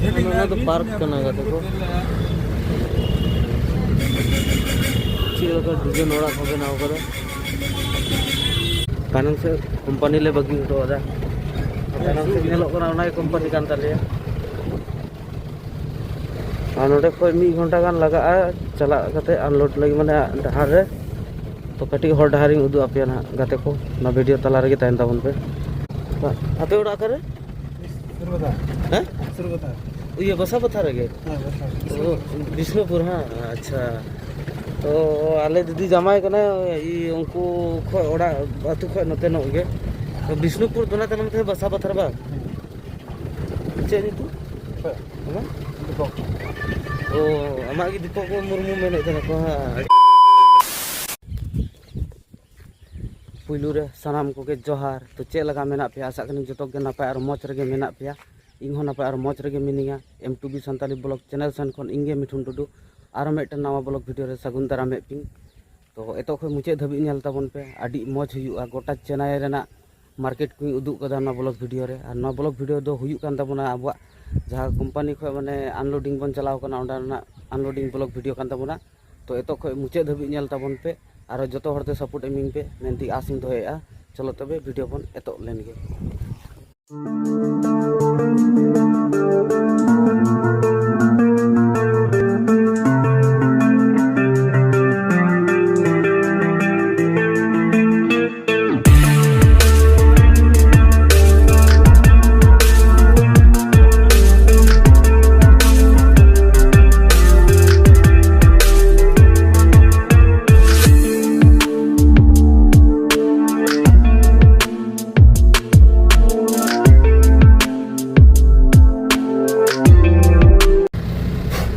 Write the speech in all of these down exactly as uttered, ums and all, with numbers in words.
ᱱᱚᱣᱟ ᱫᱚ ᱯᱟᱨᱠ ᱠᱟᱱᱟ, ᱜᱟᱛᱮ ᱠᱚ᱾ ᱪᱮᱫ ᱞᱮᱠᱟ ᱰᱤᱡᱟᱭᱤᱱ ᱚᱲᱟᱜ ᱠᱚ ᱵᱮᱱᱟᱣ ᱠᱟᱫᱟ᱾ ᱛᱟᱭᱱᱚᱢ ᱥᱮᱫ ᱠᱳᱢᱯᱟᱱᱤ ᱞᱮ ᱵᱟᱹᱜᱤ ᱦᱚᱴᱚ ᱟᱫᱟ᱾ ᱛᱟᱭᱱᱚᱢ ᱥᱮᱫ ᱧᱮᱞᱚᱜ ᱠᱟᱱᱟ, ᱚᱱᱟ ᱜᱮ ᱠᱳᱢᱯᱟᱱᱤ ᱠᱟᱱ ᱛᱟᱞᱮᱭᱟ᱾ ᱟᱨ ᱱᱚᱰᱮ ᱠᱷᱚᱡ ᱢᱤᱫ ᱜᱷᱚᱱᱴᱟ ᱜᱟᱱ ᱞᱟᱜᱟᱜᱼᱟ ᱪᱟᱞᱟᱜ ᱠᱟᱛᱮ ᱟᱱᱞᱳᱰ ᱞᱟᱹᱜᱤᱫ, ᱢᱟᱱᱮ ᱰᱟᱦᱟᱨ ᱨᱮ᱾ ᱛᱚ ᱠᱟᱹᱴᱤᱡ ᱦᱚᱨ ᱰᱟᱦᱟᱨᱤᱧ ᱩᱫᱩᱜ ᱟᱯᱮᱭᱟ ᱱᱟᱦᱟᱜ, ᱜᱟᱛᱮ ᱠᱚ, ᱚᱱᱟ ᱵᱷᱤᱰᱤᱭᱳ ᱛᱟᱞᱟ ᱨᱮᱜᱮ ᱛᱟᱦᱮᱱ ᱛᱟᱵᱚᱱ ᱯᱮ᱾ ᱟᱯᱮ ᱚᱲᱟᱜ ᱚᱠᱟᱨᱮ? ᱥᱩᱨᱜᱟᱫᱟ᱾ ᱦᱮᱸ? ᱥᱩᱨᱜᱟᱫᱟ᱾ ᱤᱭᱟᱹ, ᱵᱟᱥᱟ ᱯᱟᱛᱷᱟ ᱨᱮᱜᱮ? ᱦᱮᱸ, ᱵᱟᱥᱟ᱾ ᱚ, ᱵᱤᱥᱱᱩᱯᱩᱨ, ᱦᱮᱸ, ᱟᱪᱪᱷᱟ᱾ ᱛᱚ ᱟᱞᱮ ᱫᱤᱫᱤ ᱡᱟᱢᱟᱭ ᱠᱟᱱᱟᱭ, ᱩᱱᱠᱩ ᱠᱷᱚᱡ ᱚᱲᱟᱜ ᱟᱹᱛᱩ ᱠᱷᱚᱡ ᱱᱚᱛᱮ ᱧᱚᱜ ᱜᱮ᱾ ᱛᱚ ᱵᱤᱥᱱᱩᱯᱩᱨ ᱫᱚ ᱚᱱᱟ ᱛᱟᱭᱱᱚᱢ ᱛᱮ ᱵᱟᱥᱟ ᱯᱟᱛᱷᱟᱨ ᱵᱟᱝ? ᱦᱮᱸ᱾ ᱪᱮᱫ ᱧᱩᱛᱩᱢ? ᱚᱠᱚᱭ? ᱟᱢᱟᱜ? ᱫᱤᱯᱚᱠ᱾ ᱚ, ᱟᱢᱟᱜ ᱜᱮ ᱫᱤᱯᱚᱠ ᱢᱩᱨᱢᱩ ᱢᱮᱱᱮᱫ ᱛᱟᱦᱮᱱᱟ ᱠᱚ, ᱦᱮᱸ᱾ ᱯᱩᱭᱞᱩ ᱨᱮ ᱥᱟᱱᱟᱢ ᱠᱚᱜᱮ ᱡᱚᱦᱟᱨ᱾ ᱛᱚ ᱪᱮᱫ ᱞᱮᱠᱟ ᱢᱮᱱᱟᱜ ᱯᱮᱭᱟ? ᱟᱥᱟᱜ ᱠᱟᱹᱱᱟᱹᱧ ᱡᱚᱛᱚ ᱜᱮ ᱱᱟᱯᱟᱭ ᱟᱨ ᱢᱚᱡᱽ ᱨᱮᱜᱮ ᱢᱮᱱᱟᱜ ᱯᱮᱭᱟ᱾ ᱤᱧ ᱦᱚᱸ ᱱᱟᱯᱟᱭ ᱟᱨ ᱢᱚᱡᱽ ᱨᱮᱜᱮ ᱢᱤᱱᱟᱹᱧᱟ᱾ M two B Santali blog channel ᱥᱮᱱ ᱠᱷᱚᱱ ᱤᱧ ᱜᱮ ᱢᱤᱴᱷᱩᱱ ᱴᱩᱰᱩ ᱟᱨᱚ ᱢᱤᱫᱴᱮᱱ ᱱᱟᱣᱟ ᱵᱞᱚᱜ ᱵᱷᱤᱰᱤᱭᱳ ᱨᱮ ᱥᱟᱹᱜᱩᱱ ᱫᱟᱨᱟᱢᱮᱫ ᱯᱮᱭᱟᱹᱧ᱾ ᱛᱚ ᱮᱛᱚᱦᱚᱵ ᱠᱷᱚᱱ ᱢᱩᱪᱟᱹᱫ ᱫᱷᱟᱹᱵᱤᱡ ᱧᱮᱞ ᱛᱟᱵᱚᱱ ᱯᱮ, ᱟᱹᱰᱤ ᱢᱚᱡᱽ ᱦᱩᱭᱩᱜᱼᱟ᱾ ᱜᱚᱴᱟ ᱪᱮᱱᱱᱟᱭ ᱨᱮᱱᱟᱜ ᱢᱟᱨᱠᱮᱴ ᱠᱚᱧ ᱩᱫᱩᱜ ᱠᱟᱫᱟ ᱱᱚᱣᱟ ᱵᱞᱚᱜ ᱵᱷᱤᱰᱤᱭᱳ ᱨᱮ᱾ ᱟᱨ ᱱᱚᱣᱟ ᱵᱞᱚᱜ ᱵᱷᱤᱰᱤᱭᱳ ᱫᱚ ᱦᱩᱭᱩᱜ ᱠᱟᱱ ᱛᱟᱵᱚᱱᱟ ᱟᱵᱚᱣᱟᱜ ᱡᱟᱦᱟᱸ ᱠᱳᱢᱯᱟᱱᱤ ᱠᱷᱚᱱ ᱢᱟᱱᱮ ᱟᱱᱞᱳᱰᱤᱝ ᱵᱚᱱ ᱪᱟᱞᱟᱣ ᱠᱟᱱᱟ, ᱚᱸᱰᱮ ᱨᱮᱱᱟᱜ ᱟᱱᱞᱳᱰᱤᱝ ᱵᱞᱚᱜ ᱵᱷᱤᱰᱤᱭᱳ ᱠᱟᱱ ᱛᱟᱵᱚᱱᱟ᱾ ᱛᱚ ᱮᱛᱚᱦᱚᱵ ᱠᱷᱚᱱ ᱢᱩᱪᱟᱹᱫ ᱫᱷᱟᱹᱵᱤᱡ ᱧᱮᱞ ᱛᱟᱵᱚᱱ ᱯᱮ, ᱟᱨᱚ ᱡᱚᱛᱚ ᱦᱚᱲᱛᱮ ᱥᱟᱯᱳᱨᱴ ᱮᱢᱤᱧ ᱯᱮ ᱢᱮᱱᱛᱮ ᱟᱥ ᱤᱧ ᱫᱚᱦᱚᱭᱮᱫᱼᱟ᱾ ᱪᱚᱞᱚ ᱛᱚᱵᱮ ᱵᱷᱤᱰᱤᱭᱳ ᱵᱚᱱ ᱮᱛᱚᱦᱚᱵ ᱞᱮᱱ ᱜᱮ᱾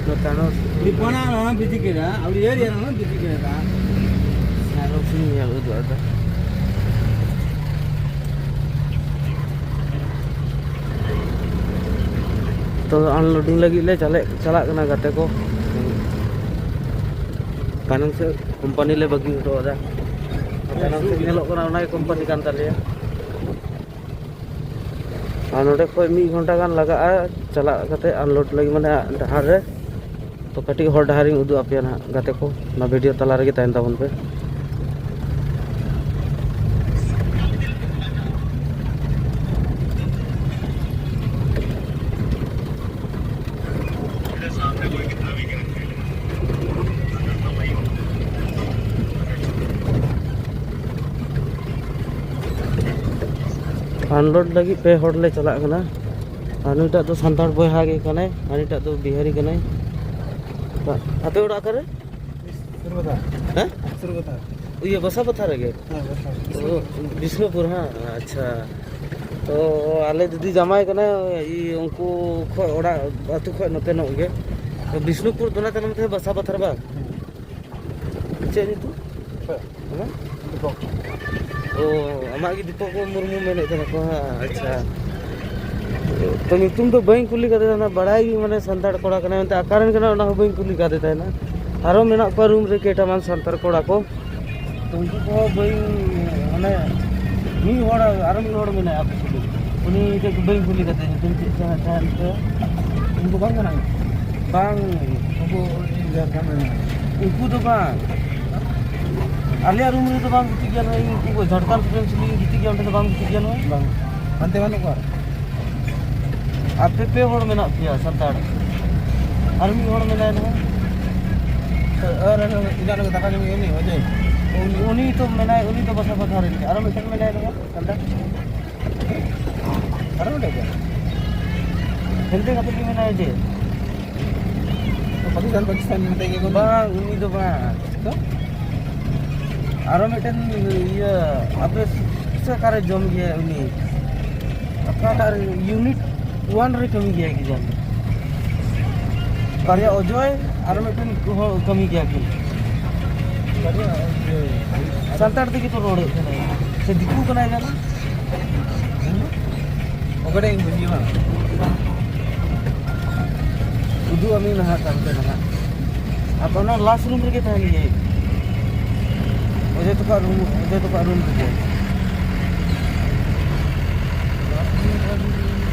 ᱱᱚᱛᱮ ᱦᱚᱸ ᱫᱤᱯᱚᱱᱟ ᱱᱚᱣᱟ ᱵᱤᱡᱤ ᱠᱮᱫᱟ, ᱟᱹᱣᱨᱤ ᱮᱨ ᱮᱨ ᱱᱚᱣᱟ ᱵᱤᱡᱤ ᱠᱮᱫᱟ᱾ ᱟᱨᱚ ᱥᱤᱧ ᱧᱮᱞ ᱩᱫᱩᱜ ᱟᱫᱟ᱾ ᱛᱚ ᱟᱱᱞᱳᱰᱤᱝ ᱞᱟᱹᱜᱤᱫ ᱞᱮ ᱪᱟᱞᱟᱜ, ᱪᱟᱞᱟᱜ ᱠᱟᱱᱟ ᱜᱟᱛᱮ ᱠᱚ᱾ ᱛᱟᱭᱱᱚᱢ ᱥᱮᱫ ᱠᱳᱢᱯᱟᱱᱤ ᱞᱮ ᱵᱟᱹᱜᱤ ᱦᱚᱴᱚ ᱟᱫᱟ᱾ ᱛᱟᱭᱱᱚᱢ ᱥᱮᱫ ᱧᱮᱞᱚᱜ ᱠᱟᱱᱟ, ᱚᱱᱟ ᱜᱮ ᱠᱳᱢᱯᱟᱱᱤ ᱠᱟᱱ ᱛᱟᱞᱮᱭᱟ᱾ ᱟᱨ ᱱᱚᱰᱮ ᱠᱷᱚᱡ ᱢᱤᱫ ᱜᱷᱚᱱᱴᱟ ᱜᱟᱱ ᱞᱟᱜᱟᱜᱼᱟ ᱪᱟᱞᱟᱜ ᱠᱟᱛᱮ unload ᱞᱟᱹᱜᱤᱫ, ᱢᱟᱱᱮ ᱰᱟᱦᱟᱨ ᱨᱮ᱾ ᱛᱚ ᱠᱟᱹᱴᱤᱡ ᱦᱚᱨ ᱰᱟᱦᱟᱨᱤᱧ ᱩᱫᱩᱜ ᱟᱯᱮᱭᱟ ᱱᱟᱦᱟᱜ ᱜᱟᱛᱮ ᱠᱚ, ᱚᱱᱟ video ᱛᱟᱞᱟ ᱨᱮᱜᱮ ᱛᱟᱦᱮᱱ ᱛᱟᱵᱚᱱ ᱯᱮ᱾ Unload ᱞᱟᱹᱜᱤᱫ ᱯᱮ ᱦᱚᱲ ᱞᱮ ᱪᱟᱞᱟᱜ ᱠᱟᱱᱟ᱾ ᱟᱨ ᱱᱩᱭᱴᱟᱜ ᱫᱚ ᱥᱟᱱᱛᱟᱲ ᱵᱚᱭᱦᱟ ᱜᱮ ᱠᱟᱱᱟᱭ, ᱟᱨ ᱱᱩᱭᱴᱟᱜ ᱫᱚ ᱵᱤᱦᱟᱨᱤ ᱠᱟᱱᱟᱭ᱾ ᱟᱯᱮ ᱚᱲᱟᱜ ᱚᱠᱟᱨᱮ? ᱥᱩᱨᱜᱟᱫᱟ᱾ ᱦᱮᱸ? ᱥᱩᱨᱜᱟᱫᱟ᱾ ᱤᱭᱟᱹ, ᱵᱟᱥᱟ ᱯᱟᱛᱷᱟ ᱨᱮᱜᱮ? ᱦᱮᱸ, ᱵᱟᱥᱟ᱾ ᱚ, ᱵᱤᱥᱱᱩᱯᱩᱨ, ᱦᱮᱸ, ᱟᱪᱪᱷᱟ᱾ ᱛᱚ ᱟᱞᱮ ᱫᱤᱫᱤ ᱡᱟᱢᱟᱭ ᱠᱟᱱᱟᱭ, ᱩᱱᱠᱩ ᱠᱷᱚᱡ ᱚᱲᱟᱜ ᱟᱹᱛᱩ ᱠᱷᱚᱡ ᱱᱚᱛᱮ ᱧᱚᱜ ᱜᱮ᱾ ᱛᱚ ᱵᱤᱥᱱᱩᱯᱩᱨ ᱫᱚ ᱚᱱᱟ ᱛᱟᱭᱱᱚᱢ ᱛᱮ ᱵᱟᱥᱟ ᱯᱟᱛᱷᱟᱨ ᱵᱟᱝ? ᱪᱮᱫ ᱧᱩᱛᱩᱢ? ᱦᱮᱸ᱾ ᱚ, ᱟᱢᱟᱜ ᱜᱮ ᱫᱤᱯᱚᱠ ᱢᱩᱨᱢᱩ ᱢᱮᱱᱮᱫ ᱛᱟᱦᱮᱱᱟ ᱠᱚ, ᱦᱮᱸ, ᱟᱪᱪᱷᱟ᱾ ᱛᱚ ᱧᱩᱛᱩᱢ ᱫᱚ ᱵᱟᱹᱧ ᱠᱩᱞᱤ ᱠᱟᱫᱮ ᱛᱟᱦᱮᱱᱟ, ᱵᱟᱲᱟᱭ ᱜᱮ ᱢᱟᱱᱮ ᱥᱟᱱᱛᱟᱲ ᱠᱚᱲᱟ ᱠᱟᱱᱟᱭ ᱢᱮᱱᱛᱮ, ᱚᱠᱟᱨᱮᱱ ᱠᱟᱱᱟ ᱚᱱᱟ ᱦᱚᱸ ᱵᱟᱹᱧ ᱠᱩᱞᱤ ᱠᱟᱫᱮ ᱛᱟᱦᱮᱱᱟ᱾ ᱟᱨᱚ ᱢᱮᱱᱟᱜ ᱠᱚᱣᱟ room ᱨᱮ ᱠᱮᱴᱟᱢᱟᱱ ᱥᱟᱱᱛᱟᱲ ᱠᱚᱲᱟ ᱠᱚ, ᱛᱚ ᱩᱱᱠᱩ ᱠᱚᱦᱚᱸ ᱵᱟᱹᱧ, ᱢᱟᱱᱮ ᱢᱤᱫ ᱦᱚᱲ, ᱟᱨᱚ ᱢᱤᱫ ᱦᱚᱲ ᱢᱮᱱᱟᱭᱟ ᱟᱯᱮ ᱥᱩᱨ ᱨᱮ, ᱩᱱᱤ ᱫᱚ ᱵᱟᱹᱧ ᱠᱩᱞᱤ ᱠᱟᱫᱮ ᱧᱩᱛᱩᱢ ᱪᱮᱫ ᱛᱟᱦᱮᱸ ᱛᱟᱦᱮᱸ ᱛᱮ᱾ ᱩᱱᱠᱩ ᱵᱟᱝ ᱠᱟᱱᱟ? ᱵᱟᱝ᱾ ᱩᱱᱠᱩ ᱡᱷᱟᱲᱠᱷᱚᱸᱰ ᱨᱮᱱ᱾ ᱩᱱᱠᱩ ᱫᱚ ᱵᱟᱝ, ᱟᱞᱮᱭᱟᱜ room ᱨᱮᱫᱚ ᱵᱟᱝ ᱜᱤᱛᱤᱡ ᱜᱮᱭᱟ ᱱᱩᱭ, ᱩᱱᱠᱩ ᱠᱚ ᱡᱷᱟᱲᱠᱷᱚᱸᱰ ᱥᱴᱩᱰᱮᱱᱴ ᱥᱩᱫᱷᱩ ᱜᱤᱛᱤᱡ ᱜᱮᱭᱟ, ᱚᱸᱰᱮ ᱫᱚ ᱵᱟᱝ ᱜᱤᱛᱤᱡ ᱜᱮᱭᱟ ᱱᱩᱭ᱾ ᱵᱟᱝ, ᱦᱟᱱᱛᱮ ᱵᱟᱹᱱᱩᱜ ᱠᱚᱣᱟ᱾ ᱟᱯᱮ ᱯᱮ ᱦᱚᱲ ᱢᱮᱱᱟᱜ ᱯᱮᱭᱟ ᱥᱟᱱᱛᱟᱲ, ᱟᱨ ᱢᱤᱫ ᱦᱚᱲ ᱢᱮᱱᱟᱭᱟ ᱱᱚᱣᱟ᱾ ᱟᱨ ᱤᱧᱟᱹᱜ ᱞᱟᱹᱜᱤᱫ ᱫᱟᱠᱟ ᱡᱚᱢ ᱩᱱᱤ ᱚᱡᱚᱭ᱾ ᱩᱱᱤ, ᱩᱱᱤ ᱛᱚ ᱢᱮᱱᱟᱭ, ᱩᱱᱤ ᱫᱚ ᱵᱟᱥᱟ ᱯᱟᱛᱷᱟᱨ ᱨᱮᱱ ᱜᱮ᱾ ᱟᱨᱚ ᱢᱤᱫᱴᱮᱱ ᱢᱮᱱᱟᱭᱟ ᱱᱚᱣᱟ ᱥᱟᱱᱛᱟᱲ᱾ ᱟᱨᱚ ᱢᱤᱫᱴᱮᱱ ᱜᱮ? ᱦᱮᱱᱛᱮ ᱠᱟᱛᱮ ᱜᱮ ᱢᱮᱱᱟᱭᱟ ᱡᱮ᱾ ᱯᱟᱠᱤᱥᱛᱟᱱ, ᱯᱟᱠᱤᱥᱛᱟᱱ ᱢᱮᱛᱟᱭ ᱜᱮᱭᱟ ᱠᱚ᱾ ᱵᱟᱝ, ᱩᱱᱤ ᱫᱚ ᱵᱟᱝ᱾ ᱛᱚ? ᱟᱨᱚ ᱢᱤᱫᱴᱮᱱ ᱤᱭᱟᱹ, ᱟᱯᱮ ᱥᱮ ᱚᱠᱟᱨᱮ ᱡᱚᱢ ᱜᱮᱭᱟᱭ ᱩᱱᱤ? ᱚᱠᱟᱴᱟᱜ ᱨᱮ? Unit one ᱨᱮ ᱠᱟᱹᱢᱤ ᱜᱮᱭᱟᱭ ᱠᱤ ᱡᱟᱱᱤ? ᱵᱟᱨᱭᱟ ᱚᱡᱚᱭ, ᱟᱨᱚ ᱢᱤᱫᱴᱮᱱ ᱦᱚᱲ ᱠᱟᱹᱢᱤ ᱜᱮᱭᱟ ᱠᱤᱱ᱾ ᱵᱟᱨᱭᱟ ᱚᱡᱚᱭ᱾ ᱥᱟᱱᱛᱟᱲ ᱛᱮᱜᱮ ᱛᱚ ᱨᱚᱲᱮᱫ ᱠᱟᱱᱟᱭ᱾ ᱥᱮ ᱫᱤᱠᱩ ᱠᱟᱱᱟᱭ ᱡᱟᱱᱤ? ᱚᱠᱟᱴᱟᱜ ᱤᱧ ᱵᱩᱡᱷᱟᱹᱣᱟ? ᱩᱫᱩᱜ ᱟᱹᱢᱤᱧ ᱱᱟᱦᱟᱜ, ᱛᱟᱭᱚᱢᱛᱮ ᱱᱟᱦᱟᱜ᱾ ᱟᱫᱚ ᱚᱱᱟ last room ᱨᱮᱜᱮ ᱛᱟᱦᱮᱱ ᱜᱮᱭᱟᱭ᱾ ᱚᱡᱚᱭ ᱛᱟᱠᱚᱣᱟᱜ room, ᱚᱡᱚᱭ ᱛᱟᱠᱚᱣᱟᱜ room ᱨᱮᱜᱮ᱾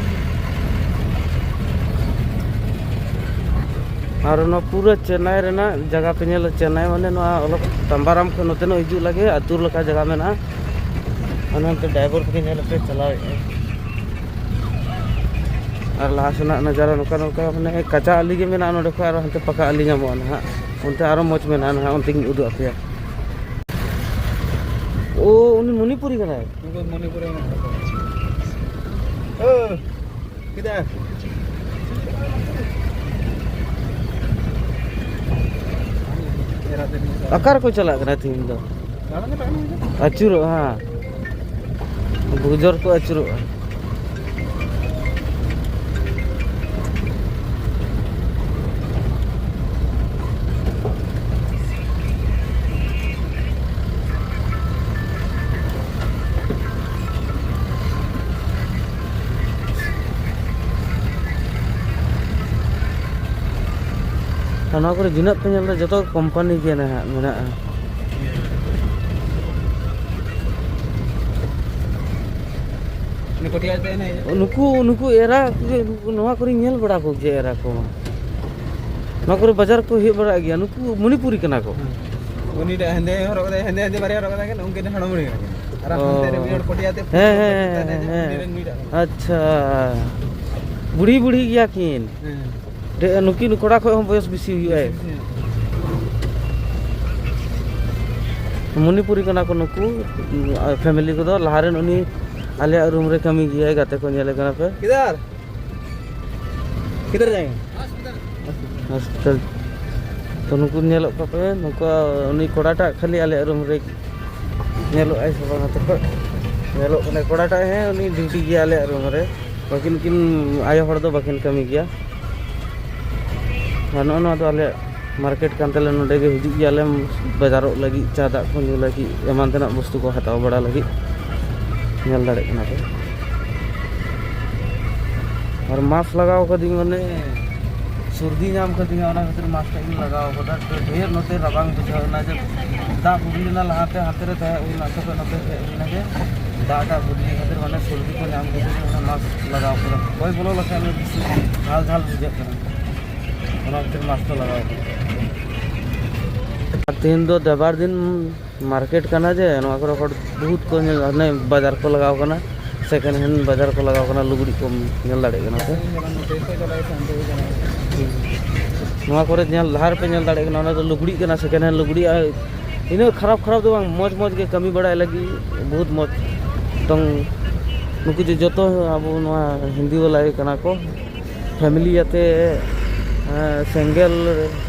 ᱟᱨ ᱱᱚᱣᱟ ᱯᱩᱨᱟᱹ ᱪᱮᱱᱱᱟᱭ ᱨᱮᱱᱟᱜ ᱡᱟᱭᱜᱟ ᱯᱮ ᱧᱮᱞᱟ᱾ ᱪᱮᱱᱱᱟᱭ ᱢᱟᱱᱮ ᱱᱚᱣᱟ ᱚᱞᱚᱜ ᱛᱟᱢᱵᱟᱨᱟᱢ ᱠᱷᱚᱱ ᱱᱚᱛᱮ ᱱᱚᱜ ᱦᱤᱡᱩᱜ ᱞᱟᱹᱜᱤᱫ ᱟᱹᱛᱩ ᱞᱮᱠᱟ ᱡᱟᱭᱜᱟ ᱢᱮᱱᱟᱜᱼᱟ᱾ ᱚᱱᱮ ᱚᱱᱛᱮ ᱰᱨᱟᱭᱵᱷᱟᱨ ᱛᱟᱹᱠᱤᱱ ᱧᱮᱞ ᱯᱮ ᱪᱟᱞᱟᱣᱮᱫᱼᱟ᱾ ᱟᱨ ᱞᱟᱦᱟ ᱥᱮᱱᱟᱜ ᱱᱟᱡᱟᱨᱟ ᱱᱚᱝᱠᱟ ᱱᱚᱝᱠᱟ ᱢᱟᱱᱮ ᱠᱟᱸᱪᱟ ᱟᱹᱞᱤ ᱜᱮ ᱢᱮᱱᱟᱜᱼᱟ ᱱᱚᱸᱰᱮ ᱠᱷᱚᱱ, ᱟᱨᱚ ᱦᱟᱱᱛᱮ ᱯᱟᱠᱟ ᱟᱹᱞᱤ ᱧᱟᱢᱚᱜᱼᱟ ᱱᱟᱦᱟᱜ᱾ ᱚᱱᱛᱮ ᱟᱨᱚ ᱢᱚᱡᱽ ᱢᱮᱱᱟᱜᱼᱟ ᱱᱟᱦᱟᱜ, ᱚᱱᱛᱮᱧ ᱩᱫᱩᱜ ᱟᱯᱮᱭᱟ᱾ ᱳ, ᱩᱱᱤ ᱢᱚᱱᱤᱯᱩᱨᱤ ᱠᱟᱱᱟᱭ᱾ ᱩᱱᱠᱩ ᱢᱚᱱᱤᱯᱩᱨᱤ ᱢᱮᱱᱟᱜ ᱠᱚᱣᱟ᱾ ᱳ, ᱠᱮᱫᱟ᱾ ᱚᱠᱟ ᱨᱮᱠᱚ ᱪᱟᱞᱟᱜ ᱠᱟᱱᱟ ᱛᱤᱦᱤᱧ ᱫᱚ? ᱫᱟᱬᱟᱱ ᱠᱚ ᱪᱟᱞᱟᱜ ᱠᱟᱱᱟ᱾ ᱟᱹᱪᱩᱨᱚᱜᱼᱟ, ᱦᱮᱸ᱾ ᱵᱩᱡᱚᱨ ᱠᱚ ᱟᱹᱪᱩᱨᱚᱜᱼᱟ᱾ ᱟᱨ ᱱᱚᱣᱟ ᱠᱚᱨᱮ ᱛᱤᱱᱟᱹᱜ ᱯᱮ ᱧᱮᱞ ᱮᱫᱟ, ᱡᱚᱛᱚ ᱠᱳᱢᱯᱟᱱᱤ ᱜᱮ ᱱᱟᱦᱟᱜ ᱢᱮᱱᱟᱜᱼᱟ᱾ ᱩᱱᱤ ᱠᱚᱴᱤᱭᱟ ᱛᱮ ᱦᱮᱱᱟᱭᱟ᱾ ᱱᱩᱠᱩ, ᱱᱩᱠᱩ ᱮᱨᱟ ᱠᱚᱜᱮ, ᱱᱩᱠᱩ ᱱᱚᱣᱟ ᱠᱚᱨᱮᱧ ᱧᱮᱞ ᱵᱟᱲᱟ ᱠᱚᱜᱮᱭᱟ, ᱮᱨᱟ ᱠᱚ᱾ ᱱᱚᱣᱟ ᱠᱚᱨᱮ ᱵᱟᱡᱟᱨ ᱠᱚ ᱦᱮᱡ ᱵᱟᱲᱟᱜ ᱜᱮᱭᱟ, ᱱᱩᱠᱩ ᱢᱚᱱᱤᱯᱩᱨᱤ ᱠᱟᱱᱟ ᱠᱚ᱾ ᱩᱱᱤ ᱴᱟᱜ ᱦᱮᱸᱫᱮ ᱦᱚᱨᱚᱜ ᱠᱟᱫᱟᱭ, ᱦᱮᱸᱫᱮ ᱦᱮᱸᱫᱮ ᱵᱟᱨᱭᱟ ᱦᱚᱨᱚᱜ ᱠᱟᱫᱟᱭ, ᱩᱱᱠᱤᱱ ᱦᱟᱲᱟᱢ ᱵᱩᱲᱦᱤ ᱠᱟᱱᱟ ᱠᱤᱱ᱾ ᱟᱨ ᱚ᱾ ᱦᱟᱱᱛᱮ ᱨᱮ ᱢᱤᱫ ᱦᱚᱲ ᱠᱚᱴᱤᱭᱟ ᱛᱮ ᱦᱮᱸ, ᱦᱮᱸ, ᱦᱮᱸ, ᱦᱮᱸ᱾ ᱩᱱᱤ ᱨᱮᱱ ᱢᱤᱫ ᱴᱟᱜ ᱠᱟᱱᱟ᱾ ᱟᱪᱪᱷᱟ᱾ ᱵᱩᱲᱦᱤ, ᱵᱩᱲᱦᱤ ᱜᱮᱭᱟ ᱠᱤᱱ᱾ ᱦᱮᱸ᱾ ᱰᱮ-, ᱱᱩᱠᱤᱱ ᱠᱚᱲᱟ ᱠᱷᱚᱡ ᱦᱚᱸ ᱵᱚᱭᱚᱥ ᱵᱮᱥᱤ ᱦᱩᱭᱩᱜᱼᱟᱭ᱾ ᱵᱮᱥᱤ ᱦᱩᱭᱩᱜᱼᱟ᱾ ᱢᱚᱱᱤᱯᱩᱨᱤ ᱠᱟᱱᱟ ᱠᱚ ᱱᱩᱠᱩ, ᱩᱢ, ᱯᱷᱮᱢᱮᱞᱤ ᱠᱚᱫᱚ᱾ ᱞᱟᱦᱟ ᱨᱮᱱ ᱩᱱᱤ ᱟᱞᱮᱭᱟᱜ ᱨᱩᱢ ᱨᱮ ᱠᱟᱹᱢᱤ ᱜᱮᱭᱟᱭ, ᱜᱟᱛᱮ ᱠᱚ ᱧᱮᱞᱮ ᱠᱟᱱᱟ ᱯᱮ᱾ ᱠᱤᱫᱷᱟᱨ? ᱠᱤᱫᱷᱟᱨ ᱡᱟᱭᱮᱸᱜᱮ? ᱦᱚᱥᱯᱤᱴᱟᱞ᱾ ᱛᱚ ᱱᱩᱠᱩ ᱧᱮᱞᱚᱜ ᱠᱟᱱᱟ ᱯᱮ, ᱱᱩᱠᱩ ᱩᱱᱤ ᱠᱚᱲᱟᱴᱟᱜ ᱠᱷᱟᱹᱞᱤ ᱟᱞᱮᱭᱟᱜ ᱨᱩᱢ ᱨᱮ ᱧᱮᱞᱚᱜ ᱟᱭ ᱥᱮ ᱵᱟᱝ ᱦᱟᱛᱮ ᱠᱷᱚᱡ? ᱧᱮᱞᱚᱜ ᱠᱟᱱᱟᱭ ᱠᱚᱲᱟᱴᱟᱜ, ᱦᱮᱸ, ᱩᱱᱤ ᱰᱤᱭᱩᱴᱤ ᱜᱮᱭᱟ ᱟᱞᱮᱭᱟᱜ ᱨᱩᱢ ᱨᱮ᱾ ᱵᱟᱹᱠᱤ ᱱᱩᱠᱤᱱ ᱟᱭᱳ ᱦᱚᱲ ᱫᱚ ᱵᱟᱹᱠᱤᱱ ᱠᱟᱹᱢᱤ ᱜᱮᱭᱟ᱾ ᱟᱨ ᱱᱚᱜᱼᱚ ᱱᱚᱣᱟ ᱫᱚ ᱟᱞᱮᱭᱟᱜ ᱢᱟᱨᱠᱮᱴ ᱠᱟᱱ ᱛᱟᱞᱮᱭᱟ᱾ ᱱᱚᱸᱰᱮ ᱜᱮ ᱦᱤᱡᱩᱜ ᱜᱮᱭᱟᱞᱮ ᱵᱟᱡᱟᱨᱚᱜ ᱞᱟᱹᱜᱤᱫ, ᱪᱟ ᱫᱟᱜ ᱠᱚ ᱧᱩ ᱞᱟᱹᱜᱤᱫ, ᱮᱢᱟᱱ ᱛᱮᱱᱟᱜ ᱵᱚᱥᱛᱩ ᱠᱚ ᱦᱟᱛᱟᱣ ᱵᱟᱲᱟ ᱞᱟᱹᱜᱤᱫ᱾ ᱧᱮᱞ ᱫᱟᱲᱮᱭᱟᱜ ᱠᱟᱱᱟ ᱯᱮ᱾ ᱟᱨ ᱢᱟᱥᱠ ᱞᱟᱜᱟᱣ ᱠᱟᱹᱫᱟᱹᱧ, ᱢᱟᱱᱮ ᱥᱚᱨᱫᱤ ᱧᱟᱢ ᱠᱟᱹᱫᱤᱧᱟ, ᱚᱱᱟ ᱠᱷᱟᱹᱛᱤᱨ ᱢᱟᱥᱠ ᱤᱧ ᱞᱟᱜᱟᱣ ᱠᱟᱫᱟ᱾ ᱛᱚ ᱰᱷᱮᱨ ᱱᱚᱛᱮ ᱨᱟᱵᱟᱝ ᱵᱩᱡᱷᱟᱹᱣ ᱮᱱᱟ, ᱡᱮ ᱫᱟᱜ ᱵᱩᱰᱤ ᱞᱮᱱᱟ ᱞᱟᱦᱟᱛᱮ, ᱦᱟᱱᱛᱮ ᱨᱮ ᱛᱟᱦᱮᱸ ᱦᱩᱭ ᱞᱮᱱᱟ, ᱛᱚᱵᱮ ᱱᱚᱛᱮ ᱦᱮᱡ ᱦᱩᱭ ᱞᱮᱱᱟ ᱡᱮ ᱫᱟᱜ ᱫᱟᱜ ᱵᱩᱰᱤ ᱠᱷᱟᱹᱛᱤᱨ ᱢᱟᱱᱮ ᱥᱚᱨᱫᱤ ᱠᱚ ᱧᱟᱢ ᱠᱮᱫᱟ, ᱡᱮ ᱚᱱᱟ ᱢᱟᱥᱠ ᱞᱟᱜᱟᱣ ᱠᱟᱫᱟ᱾ ᱦᱚᱭ ᱵᱚᱞᱚ ᱞᱮᱠᱷᱟᱱ ᱵᱮᱥᱤ ᱡᱷᱟᱞ ᱡᱷᱟᱞ ᱵᱩᱡᱷᱟᱹᱜ ᱠᱟᱱᱟ᱾ ᱚᱱᱟ ᱠᱷᱟᱹᱛᱤᱨ ᱢᱟᱥᱠ ᱫᱚ ᱞᱟᱜᱟᱣ ᱠᱟᱱᱟ᱾ ᱟᱨ ᱛᱮᱦᱮᱧ ᱫᱚ ᱫᱮᱣᱟᱨ ᱫᱤᱱ ᱢᱟᱨᱠᱮᱴ ᱠᱟᱱᱟ ᱡᱮ, ᱱᱚᱣᱟ ᱠᱚᱨᱮ ᱦᱚᱲ ᱵᱚᱦᱩᱛ ᱠᱚ ᱧᱮᱞ, ᱦᱟᱱᱮ ᱵᱟᱡᱟᱨ ᱠᱚ ᱞᱟᱜᱟᱣ ᱠᱟᱱᱟ, ᱥᱮᱠᱮᱱᱰ ᱦᱮᱱᱰ ᱵᱟᱡᱟᱨ ᱠᱚ ᱞᱟᱜᱟᱣ ᱠᱟᱱᱟ, ᱞᱩᱜᱽᱲᱤᱡ ᱠᱚᱢ ᱧᱮᱞ ᱫᱟᱲᱮᱭᱟᱜ ᱠᱟᱱᱟ ᱯᱮ᱾ ᱱᱚᱣᱟ ᱠᱚᱨᱮ ᱧᱮᱞ, ᱞᱟᱦᱟ ᱨᱮᱯᱮ ᱧᱮᱞ ᱫᱟᱲᱮᱭᱟᱜ ᱠᱟᱱᱟ, ᱚᱱᱟ ᱫᱚ ᱞᱩᱜᱽᱲᱤᱡ ᱠᱟᱱᱟ, ᱥᱮᱠᱮᱱᱰ ᱦᱮᱱᱰ ᱞᱩᱜᱽᱲᱤᱡ, ᱟᱨ ᱤᱱᱟᱹᱜ ᱠᱷᱟᱨᱟᱯ ᱠᱷᱟᱨᱟᱯ ᱫᱚ ᱵᱟᱝ, ᱢᱚᱡᱽ ᱢᱚᱡᱽ ᱜᱮ ᱠᱟᱹᱢᱤ ᱵᱟᱲᱟᱭ ᱞᱟᱹᱜᱤᱫ ᱵᱚᱦᱩᱛ ᱢᱚᱡᱽ᱾ ᱮᱠᱫᱚᱢ ᱱᱩᱠᱩ ᱡᱮ ᱡᱚᱛᱚ ᱟᱵᱚ ᱱᱚᱣᱟ ᱦᱤᱱᱫᱤ ᱵᱟᱞᱟ ᱜᱮ ᱠᱟᱱᱟ ᱠᱚ, ᱯᱷᱮᱢᱤᱞᱤ ᱟᱛᱮ, ᱮᱸ, ᱥᱮᱸᱜᱮᱞ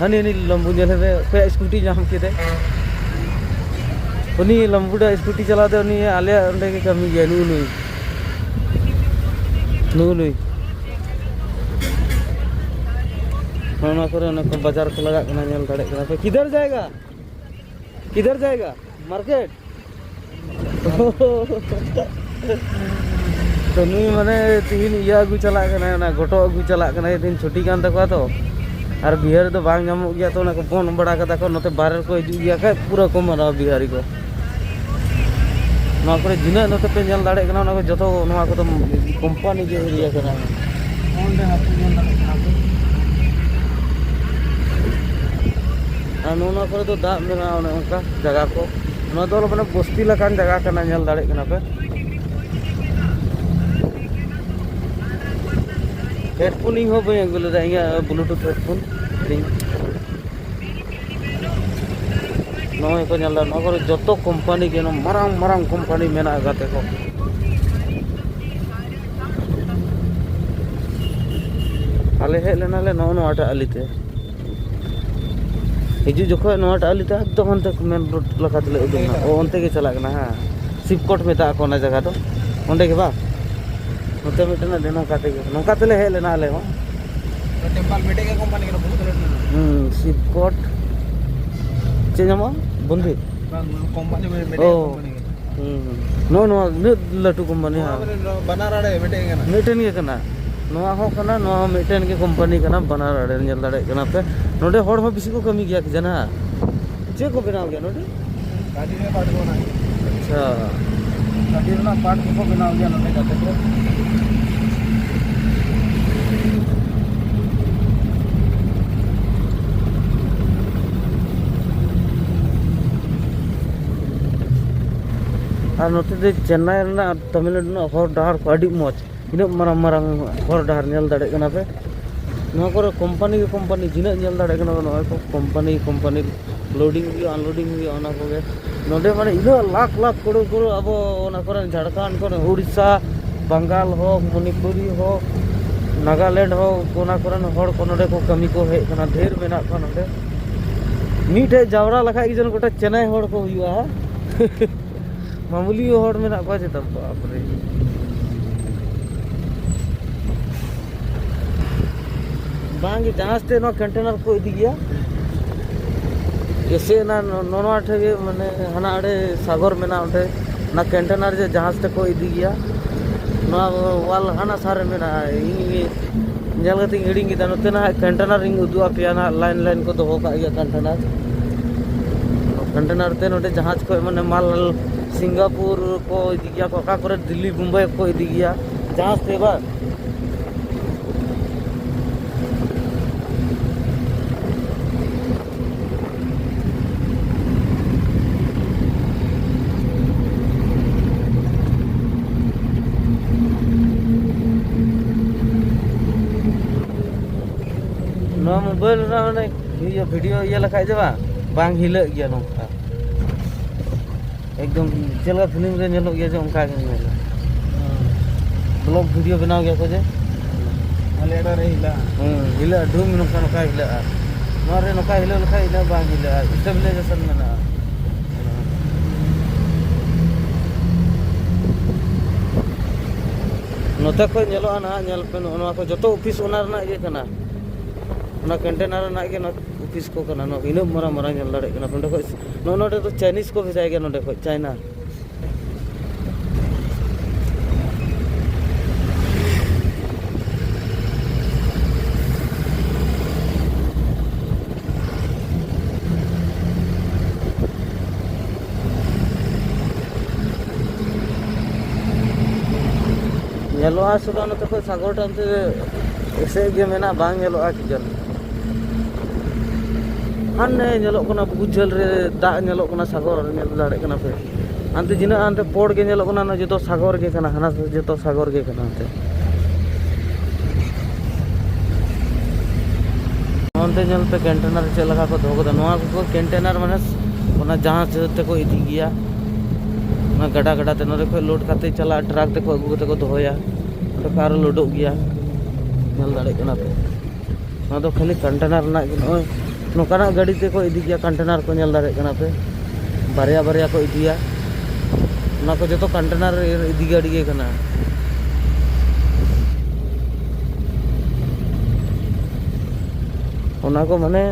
ᱦᱟᱹᱱᱤ ᱦᱟᱹᱱᱤ ᱞᱚᱢᱵᱩ ᱧᱮᱞ ᱢᱮ, ᱚᱠᱚᱭᱟᱜ ᱥᱠᱩᱴᱤ ᱧᱟᱢ ᱠᱮᱫᱟᱭ? ᱩᱱᱤ ᱞᱚᱢᱵᱩᱰᱟ ᱥᱠᱩᱴᱤ ᱪᱟᱞᱟᱣ ᱫᱚ ᱩᱱᱤ ᱟᱞᱮᱭᱟᱜ ᱚᱸᱰᱮ ᱜᱮ ᱠᱟᱹᱢᱤ ᱜᱮᱭᱟ, ᱱᱩᱜᱼᱩ ᱱᱩᱭ, ᱱᱩᱜᱼᱩ ᱱᱩᱭ᱾ ᱱᱚᱜᱼᱚ ᱱᱚᱣᱟ ᱠᱚᱨᱮ ᱚᱱᱮ ᱠᱚ ᱵᱟᱡᱟᱨ ᱠᱚ ᱞᱟᱜᱟᱜ ᱠᱟᱱᱟ, ᱧᱮᱞ ᱫᱟᱲᱮᱭᱟᱜ ᱠᱟᱱᱟ ᱯᱮ᱾ ᱠᱤᱫᱷᱟᱨ ᱡᱟᱭᱜᱟ? ᱠᱤᱫᱷᱟᱨ ᱡᱟᱭᱜᱟ? ᱢᱟᱨᱠᱮᱴ? ᱛᱚ ᱱᱩᱭ ᱢᱟᱱᱮ ᱛᱤᱦᱤᱧ ᱤᱭᱟᱹ ᱟᱹᱜᱩ ᱪᱟᱞᱟᱜ ᱠᱟᱱᱟᱭ, ᱚᱱᱟ ᱜᱚᱴᱚ ᱟᱹᱜᱩ ᱪᱟᱞᱟᱜ ᱠᱟᱱᱟᱭ, ᱛᱤᱦᱤᱧ ᱪᱷᱩᱴᱤ ᱠᱟᱱ ᱛᱟᱠᱚᱣᱟ ᱛᱚ᱾ ᱟᱨ ᱵᱤᱦᱟᱨ ᱨᱮᱫᱚ ᱵᱟᱝ ᱧᱟᱢᱚᱜ ᱜᱮᱭᱟ ᱛᱚ, ᱚᱱᱟ ᱠᱚ ᱵᱚᱱ ᱵᱟᱲᱟ ᱠᱟᱫᱟ ᱠᱚ, ᱱᱚᱛᱮ ᱵᱟᱦᱨᱮ ᱨᱮᱠᱚ ᱦᱤᱡᱩᱜ ᱜᱮᱭᱟ ᱠᱷᱟᱡ ᱯᱩᱨᱟᱹ ᱠᱚ ᱢᱟᱱᱟᱣᱟ ᱵᱤᱦᱟᱨᱤ ᱠᱚ᱾ ᱱᱚᱣᱟ ᱠᱚᱨᱮ ᱛᱤᱱᱟᱹᱜ ᱱᱚᱛᱮ ᱯᱮ ᱧᱮᱞ ᱫᱟᱲᱮᱭᱟᱜ ᱠᱟᱱᱟ, ᱚᱱᱟ ᱠᱚ ᱡᱚᱛᱚ, ᱱᱚᱣᱟ ᱠᱚᱫᱚ ᱠᱳᱢᱯᱟᱱᱤ ᱜᱮ ᱮᱨᱤᱭᱟ ᱠᱟᱱᱟ᱾ ᱚᱸᱰᱮ ᱦᱟᱹᱠᱩ ᱧᱮᱞ ᱫᱟᱲᱮᱭᱟᱜ ᱠᱟᱱᱟ ᱯᱮ᱾ ᱟᱨ ᱱᱚᱜᱼᱚ ᱱᱚᱣᱟ ᱠᱚᱨᱮ ᱫᱚ ᱫᱟᱜ ᱢᱮᱱᱟᱜᱼᱟ, ᱚᱱᱮ ᱚᱱᱠᱟ ᱡᱟᱭᱜᱟ ᱠᱚ᱾ ᱱᱚᱣᱟ ᱫᱚ ᱢᱟᱱᱮ ᱵᱚᱥᱛᱤ ᱞᱮᱠᱟᱱ ᱡᱟᱭᱜᱟ ᱠᱟᱱᱟ, ᱧᱮᱞ ᱫᱟᱲᱮᱭᱟᱜ ᱠᱟᱱᱟ ᱯᱮ᱾ ᱦᱮᱰᱯᱷᱳᱱ ᱤᱧ ᱦᱚᱸ ᱵᱟᱹᱧ ᱟᱹᱜᱩ ᱞᱮᱫᱟ, ᱤᱧᱟᱹᱜ ᱵᱞᱩᱴᱩᱛᱷ ᱦᱮᱰᱯᱷᱳᱱ ᱛᱤᱧ᱾ ᱱᱚᱜᱼᱚᱭ ᱠᱚ ᱧᱮᱞ ᱫᱟ, ᱱᱚᱣᱟ ᱠᱚᱨᱮ ᱡᱚᱛᱚ ᱠᱳᱢᱯᱟᱱᱤ ᱜᱮ, ᱱᱚᱣᱟ ᱢᱟᱨᱟᱝ ᱢᱟᱨᱟᱝ ᱠᱳᱢᱯᱟᱱᱤ ᱢᱮᱱᱟᱜ ᱟᱠᱟᱫ ᱛᱟᱠᱚ᱾ ᱟᱞᱮ ᱦᱮᱡ ᱞᱮᱱᱟᱞᱮ ᱱᱚᱜᱼᱚ ᱱᱚᱣᱟᱴᱟᱜ ᱟᱞᱤ ᱛᱮ᱾ ᱦᱤᱡᱩᱜ ᱡᱚᱠᱷᱚᱡ ᱱᱚᱣᱟᱴᱟᱜ ᱟᱞᱤ ᱛᱮ ᱮᱠᱫᱚᱢ ᱦᱟᱱᱛᱮ ᱢᱮᱱ ᱨᱳᱰ ᱞᱮᱠᱟ ᱛᱮᱞᱮ ᱩᱰᱩᱠ ᱮᱱᱟ᱾ ᱚ, ᱚᱱᱛᱮ ᱜᱮ ᱪᱟᱞᱟᱜ ᱠᱟᱱᱟ, ᱦᱮᱸ᱾ ᱥᱤᱯᱠᱚᱴ ᱢᱮᱛᱟᱜ ᱟᱠᱚ ᱚᱱᱟ ᱡᱟᱭᱜᱟ ᱫᱚ᱾ ᱚᱸᱰᱮ ᱜᱮ ᱵᱟᱝ? ᱱᱚᱛᱮ ᱢᱤᱫᱴᱮᱱ ᱟᱹᱰᱤ ᱱᱚᱝᱠᱟ ᱛᱮᱜᱮ, ᱱᱚᱝᱠᱟ ᱛᱮᱞᱮ ᱦᱮᱡ ᱞᱮᱱᱟ ᱟᱞᱮ ᱦᱚᱸ᱾ ᱴᱮᱢᱯᱟᱞ ᱢᱤᱫᱴᱮᱡ ᱜᱮ ᱠᱳᱢᱯᱟᱱᱤ ᱠᱟᱱᱟ, ᱵᱚᱦᱩᱛ ᱞᱟᱹᱴᱩ ᱢᱮᱱᱟᱜᱼᱟ᱾ ᱦᱩᱸ, ᱥᱤᱯᱠᱚᱴ᱾ ᱪᱮᱫ ᱧᱟᱢᱚᱜᱼᱟ? ᱵᱚᱱᱫᱷᱤ? ᱵᱟᱝ, ᱠᱳᱢᱯᱟᱱᱤ ᱢᱤᱫᱴᱮᱡ ᱜᱮ ᱚ᱾ ᱠᱳᱢᱯᱟᱱᱤ ᱠᱟᱱᱟ᱾ ᱦᱩᱸ, ᱦᱩᱸ᱾ ᱱᱚᱜᱼᱚ ᱱᱚᱣᱟ ᱩᱱᱟᱹᱜ ᱞᱟᱹᱴᱩ ᱠᱳᱢᱯᱟᱱᱤ, ᱱᱚᱣᱟ ᱦᱮᱸ᱾ ᱢᱟᱱᱮ ᱱᱚᱣᱟ ᱵᱟᱱᱟᱨ ᱟᱲᱮ ᱢᱤᱫᱴᱮᱡ ᱜᱮ ᱠᱟᱱᱟ᱾ ᱢᱤᱫᱴᱮᱱ ᱜᱮ ᱠᱟᱱᱟ᱾ ᱱᱚᱣᱟ ᱦᱚᱸ ᱠᱟᱱᱟ, ᱱᱚᱣᱟ ᱦᱚᱸ ᱢᱤᱫᱴᱮᱱ ᱜᱮ ᱠᱳᱢᱯᱟᱱᱤ ᱠᱟᱱᱟ, ᱵᱟᱱᱟᱨ ᱟᱲᱮ ᱧᱮᱞ ᱫᱟᱲᱮᱭᱟᱜ ᱠᱟᱱᱟ ᱯᱮ᱾ ᱱᱚᱰᱮ ᱦᱚᱲ ᱦᱚᱸ ᱵᱮᱥᱤ ᱠᱚ ᱠᱟᱹᱢᱤ ᱜᱮᱭᱟ ᱠᱤ ᱡᱟᱱᱟ? ᱪᱮᱫ ᱠᱚ ᱵᱮᱱᱟᱣ ᱜᱮᱭᱟ ᱱᱚᱰᱮ? ᱜᱟᱹᱰᱤ ᱨᱮᱱᱟᱜ ᱯᱟᱨᱴ ᱠᱚ ᱵᱮᱱᱟᱣ ᱜᱮᱭᱟ᱾ ᱟᱪᱪᱷᱟ᱾ ᱜᱟᱹᱰᱤ ᱨᱮᱱᱟᱜ ᱯᱟᱨᱴ ᱠᱚᱠᱚ ᱵᱮᱱᱟᱣ ᱜᱮᱭᱟ ᱱᱚᱰᱮ ᱜᱟᱛᱮ ᱠᱚ᱾ ᱟᱨ ᱱᱚᱛᱮ ᱫᱚ ᱪᱮᱱᱱᱟᱭ ᱨᱮᱱᱟᱜ ᱟᱨ ᱛᱟᱢᱤᱞᱱᱟᱰᱩ ᱨᱮᱱᱟᱜ ᱦᱚᱨ ᱰᱟᱦᱟᱨ ᱠᱚ ᱟᱹᱰᱤ ᱢᱚᱡᱽ, ᱛᱤᱱᱟᱹᱜ ᱢᱟᱨᱟᱝ ᱢᱟᱨᱟᱝ ᱦᱚᱨ ᱰᱟᱦᱟᱨ ᱧᱮᱞ ᱫᱟᱲᱮᱭᱟᱜ ᱠᱟᱱᱟ ᱯᱮ᱾ ᱱᱚᱣᱟ ᱠᱚᱨᱮ ᱠᱳᱢᱯᱟᱱᱤ ᱜᱮ ᱠᱳᱢᱯᱟᱱᱤ, ᱛᱤᱱᱟᱹᱜ ᱧᱮᱞ ᱫᱟᱲᱮᱭᱟᱜ ᱠᱟᱱᱟ ᱯᱮ, ᱱᱚᱜᱼᱚᱭ ᱠᱚ ᱠᱳᱢᱯᱟᱱᱤ ᱠᱳᱢᱯᱟᱱᱤ ᱞᱳᱰᱤᱝ ᱦᱩᱭᱩᱜᱼᱟ, ᱟᱱᱞᱳᱰᱤᱝ ᱦᱩᱭᱩᱜᱼᱟ, ᱚᱱᱟ ᱠᱚᱜᱮ᱾ ᱱᱚᱰᱮ ᱢᱟᱱᱮ ᱤᱱᱟᱹᱜ ᱞᱟᱠᱷ ᱞᱟᱠᱷ ᱠᱨᱳᱲ ᱠᱨᱳᱲ ᱟᱵᱚ ᱚᱱᱟ ᱠᱚᱨᱮᱱ ᱡᱷᱟᱲᱠᱷᱚᱸᱰ ᱠᱚᱨᱮᱱ, ᱩᱲᱤᱥᱥᱟ, ᱵᱟᱝᱜᱟᱞ ᱦᱳᱠ, ᱢᱚᱱᱤᱯᱩᱨᱤ ᱦᱳᱠ, ᱱᱟᱜᱟᱞᱮᱱᱰ ᱦᱳᱠ, ᱚᱱᱟ ᱠᱚᱨᱮᱱ ᱦᱚᱲ ᱠᱚ ᱱᱚᱰᱮ ᱠᱚ ᱠᱟᱹᱢᱤ ᱠᱚ ᱦᱮᱡ ᱠᱟᱱᱟ, ᱰᱷᱮᱨ ᱢᱮᱱᱟᱜ ᱠᱚᱣᱟ ᱱᱚᱰᱮ᱾ ᱢᱤᱫᱴᱷᱮᱡ ᱡᱟᱣᱨᱟ ᱞᱮᱠᱷᱟᱡ ᱜᱮ ᱡᱮᱱᱚ ᱜᱚᱴᱟ ᱪᱮᱱᱱᱟᱭ ᱦᱚᱲ ᱠᱚ ᱦᱩᱭᱩᱜᱼᱟ᱾ ᱢᱟᱢᱩᱞᱤ ᱦᱚᱲ ᱢᱮᱱᱟᱜ ᱠᱚᱣᱟ ᱪᱮᱛᱟ, ᱵᱟᱯᱨᱮ᱾ ᱵᱟᱝ ᱜᱮ, ᱡᱟᱦᱟᱡᱽ ᱛᱮ ᱱᱚᱣᱟ ᱠᱚᱱᱴᱮᱱᱟᱨ ᱠᱚ ᱤᱫᱤ ᱜᱮᱭᱟ᱾ ᱡᱮᱥᱮ ᱚᱱᱟ ᱱᱚ-, ᱱᱚᱣᱟ ᱴᱷᱮᱡ ᱜᱮ, ᱢᱟᱱᱮ, ᱦᱟᱱᱟ ᱟᱲᱮ ᱥᱟᱜᱚᱨ ᱢᱮᱱᱟᱜᱼᱟ, ᱚᱸᱰᱮ ᱚᱱᱟ ᱠᱚᱱᱴᱮᱱᱟᱨ ᱡᱮ ᱡᱟᱦᱟᱡᱽ ᱛᱮᱠᱚ ᱤᱫᱤ ᱜᱮᱭᱟ᱾ ᱱᱚᱣᱟ ᱣᱟᱞ ᱦᱟᱱᱟ ᱥᱟᱨ ᱨᱮ ᱢᱮᱱᱟᱜᱼᱟ᱾ ᱤᱧ ᱧᱮᱞ ᱠᱟᱛᱮᱧ ᱦᱤᱲᱤᱧ ᱠᱮᱫᱟ᱾ ᱱᱚᱛᱮ ᱱᱟᱦᱟᱜ ᱠᱚᱱᱴᱮᱱᱟᱨ ᱤᱧ ᱩᱫᱩᱜ ᱟᱯᱮᱭᱟ ᱱᱟᱦᱟᱜ, ᱞᱟᱭᱤᱱ ᱞᱟᱭᱤᱱ ᱠᱚ ᱫᱚᱦᱚ ᱠᱟᱜ ᱜᱮᱭᱟ ᱠᱚᱱᱴᱮᱱᱟᱨ᱾ ᱠᱚᱱᱴᱮᱱᱟᱨ ᱛᱮ ᱱᱚᱰᱮ ᱡᱟᱦᱟᱡᱽ ᱠᱷᱚᱡ, ᱢᱟᱱᱮ, ᱢᱟᱞ ᱥᱤᱝᱜᱟᱯᱩᱨ ᱠᱚ ᱤᱫᱤ ᱜᱮᱭᱟ ᱠᱚ, ᱚᱠᱟ ᱠᱚᱨᱮ ᱫᱤᱞᱞᱤ ᱵᱩᱢᱵᱟᱭ ᱠᱚ ᱤᱫᱤ ᱜᱮᱭᱟ ᱡᱟᱦᱟᱡᱽ ᱛᱮ, ᱵᱟᱝ? ᱱᱚᱣᱟ ᱢᱳᱵᱟᱭᱤᱞ ᱨᱮᱱᱟᱜ ᱚᱱᱮ ᱤᱭᱟᱹ ᱵᱷᱤᱰᱤᱭᱳ ᱤᱭᱟᱹ ᱞᱮᱠᱷᱟᱡ ᱡᱮ ᱵᱟᱝ, ᱵᱟᱝ ᱦᱤᱞᱟᱹᱜ ᱜᱮᱭᱟ ᱱᱚᱝᱠᱟ᱾ ᱮᱠᱫᱚᱢ ᱪᱮᱫ ᱞᱮᱠᱟ ᱯᱷᱤᱞᱢ ᱨᱮ ᱧᱮᱞᱚᱜ ᱜᱮᱭᱟ ᱡᱮ ᱚᱱᱠᱟ ᱜᱮ ᱧᱮᱞᱚᱜᱼᱟ᱾ ᱵᱞᱚᱜ ᱵᱷᱤᱰᱤᱭᱳ ᱵᱮᱱᱟᱣ ᱜᱮᱭᱟ ᱠᱚ ᱡᱮ᱾ ᱟᱞᱮ ᱚᱲᱟᱜ ᱨᱮ ᱦᱤᱞᱟᱹᱜᱼᱟ᱾ ᱦᱮᱸ, ᱦᱤᱞᱟᱹᱜᱼᱟ, ᱰᱨᱳᱱ ᱱᱚᱝᱠᱟ ᱱᱚᱝᱠᱟ ᱦᱤᱞᱟᱹᱜᱼᱟ᱾ ᱱᱚᱣᱟ ᱨᱮ ᱱᱚᱝᱠᱟ ᱦᱤᱞᱟᱹᱜ ᱞᱮᱠᱷᱟᱡ ᱤᱱᱟᱹ ᱵᱟᱝ ᱦᱤᱞᱟᱹᱜᱼᱟ, ᱥᱴᱮᱵᱤᱞᱟᱭᱡᱮᱥᱚᱱ ᱢᱮᱱᱟᱜᱼᱟ᱾ ᱱᱚᱛᱮ ᱠᱷᱚᱡ ᱧᱮᱞᱚᱜᱼᱟ ᱱᱟᱦᱟᱜ, ᱧᱮᱞ ᱯᱮ, ᱱᱚᱜᱼᱚ ᱱᱚᱣᱟ ᱠᱚ ᱡᱚᱛᱚ ᱚᱯᱷᱤᱥ ᱚᱱᱟ ᱨᱮᱱᱟᱜ ᱜᱮ ᱠᱟᱱᱟ, ᱚᱱᱟ ᱠᱚᱱᱴᱮᱱᱟᱨ ᱨᱮᱱᱟᱜ ᱜᱮ ᱱᱚᱣᱟ ᱚᱯᱷᱤᱥ ᱠᱚ ᱠᱟᱱᱟ᱾ ᱱᱚᱣᱟ ᱤᱱᱟᱹᱜ ᱢᱟᱨᱟᱝ ᱢᱟᱨᱟᱝ ᱧᱮᱞ ᱫᱟᱲᱮᱭᱟᱜ ᱠᱟᱱᱟ ᱯᱮ᱾ ᱱᱚᱸᱰᱮ ᱠᱷᱚᱡ, ᱱᱚᱜᱼᱚ ᱱᱚᱰᱮ ᱫᱚ ᱪᱟᱭᱱᱤᱡᱽ ᱠᱚ ᱵᱷᱮᱡᱟᱭ ᱜᱮᱭᱟ, ᱱᱚᱸᱰᱮ ᱠᱷᱚᱡ ᱪᱟᱭᱱᱟ᱾ ᱧᱮᱞᱚᱜᱼᱟ ᱥᱩᱫᱷᱩ ᱱᱚᱛᱮ ᱠᱷᱚᱡ ᱥᱟᱜᱚᱨ ᱴᱟᱜ ᱚᱱᱛᱮ ᱮᱥᱮᱫ ᱜᱮ ᱢᱮᱱᱟᱜᱼᱟ, ᱵᱟᱝ ᱧᱮᱞᱚᱜᱼᱟ ᱠᱤ ᱡᱟᱹᱱᱤ᱾ ᱦᱟᱱᱮ ᱧᱮᱞᱚᱜ ᱠᱟᱱᱟ ᱵᱚᱦᱩ ᱡᱷᱟᱹᱞ ᱨᱮ ᱫᱟᱜ ᱧᱮᱞᱚᱜ ᱠᱟᱱᱟ, ᱥᱟᱜᱚᱨ ᱧᱮᱞ ᱫᱟᱲᱮᱭᱟᱜ ᱠᱟᱱᱟ ᱯᱮ᱾ ᱦᱟᱱᱛᱮ ᱡᱤᱱᱟᱹᱜ ᱦᱟᱱᱛᱮ ᱯᱚᱲ ᱜᱮ ᱧᱮᱞᱚᱜ ᱠᱟᱱᱟ, ᱚᱱᱟ ᱡᱚᱛᱚ ᱥᱟᱜᱚᱨ ᱜᱮ ᱠᱟᱱᱟ, ᱦᱟᱱᱟ ᱥᱮᱫ ᱡᱚᱛᱚ ᱥᱟᱜᱚᱨ ᱜᱮ ᱠᱟᱱᱟ ᱦᱟᱱᱛᱮ᱾ ᱚᱱᱛᱮ ᱧᱮᱞ ᱯᱮ ᱠᱚᱱᱴᱮᱱᱟᱨ ᱪᱮᱫ ᱞᱮᱠᱟ ᱠᱚ ᱫᱚᱦᱚ ᱠᱟᱫᱟ᱾ ᱱᱚᱣᱟ ᱠᱚ ᱠᱚᱱᱴᱮᱱᱟᱨ ᱢᱟᱱᱮ ᱚᱱᱟ ᱡᱟᱦᱟᱡᱽ ᱛᱮᱠᱚ ᱤᱫᱤ ᱜᱮᱭᱟ, ᱚᱱᱟ ᱜᱟᱰᱟ ᱜᱟᱰᱟ ᱛᱮ ᱱᱚᱸᱰᱮ ᱠᱷᱚᱡ ᱞᱳᱰ ᱠᱟᱛᱮ ᱪᱟᱞᱟᱜᱼᱟ, ᱴᱨᱟᱠ ᱛᱮᱠᱚ ᱟᱹᱜᱩ ᱠᱟᱛᱮ ᱠᱚ ᱫᱚᱦᱚᱭᱟ, ᱚᱸᱰᱮ ᱠᱷᱚᱡ ᱟᱨᱚ ᱞᱳᱰᱚᱜ ᱜᱮᱭᱟ᱾ ᱧᱮᱞ ᱫᱟᱲᱮᱭᱟᱜ ᱠᱟᱱᱟ ᱯᱮ᱾ ᱱᱚᱣᱟ ᱫᱚ ᱠᱷᱟᱹᱞᱤ ᱠᱚᱱᱴᱮᱱᱟᱨ ᱨᱮᱱᱟᱜ ᱜᱮ, ᱱᱚᱜᱼᱚᱭ ᱱᱚᱝᱠᱟᱱᱟᱜ ᱜᱟᱹᱰᱤ ᱛᱮᱠᱚ ᱤᱫᱤ ᱜᱮᱭᱟ ᱠᱚᱱᱴᱮᱱᱟᱨ ᱠᱚ, ᱧᱮᱞ ᱫᱟᱲᱮᱭᱟᱜ ᱠᱟᱱᱟ ᱯᱮ, ᱵᱟᱨᱭᱟ ᱵᱟᱨᱭᱟ ᱠᱚ ᱤᱫᱤᱭᱟ᱾ ᱚᱱᱟ ᱠᱚ ᱡᱚᱛᱚ ᱠᱚᱱᱴᱮᱱᱟᱨ ᱤᱫᱤ ᱜᱟᱹᱰᱤ ᱜᱮ ᱠᱟᱱᱟ᱾ ᱚᱱᱟ ᱠᱚ ᱢᱟᱱᱮ